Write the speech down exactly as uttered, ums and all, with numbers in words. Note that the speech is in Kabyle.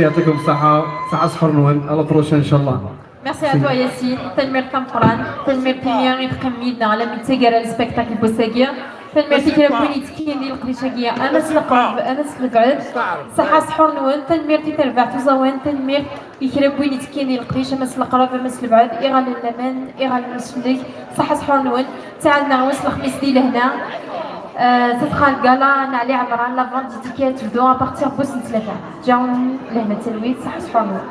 يعطيكم الصحة، صحة سحور نون، à la prochaine إن شاء الله. Merci à toi Yacine, tanemmirt tameqqrant, tanemmirt imi i teqqimem yid-neɣ alammi d taggara n spectacle n wass-agi. Tanemmirt i kra n win yettekkin di leqdic-agi, ama s leqreb ama s lebɛed. Ṣaḥa sḥur-nwen, tanemmirt i terbaɛt uẓawan, tanemmirt i kra n win yettekkin di leqdic ama s leqreb ama s lebɛed, iɣallen n laman, iɣallen n usellek. Ṣaḥa sḥur-nwen, ttɛadneɣ wass lexmis di lehna. Euh, ce sera le gala n Ɛli Ɛemran, la vente des tickets tebdu à partir n wass n ttlata. Ǧǧawen lehna d talwit, ṣaḥa sḥur-nwen.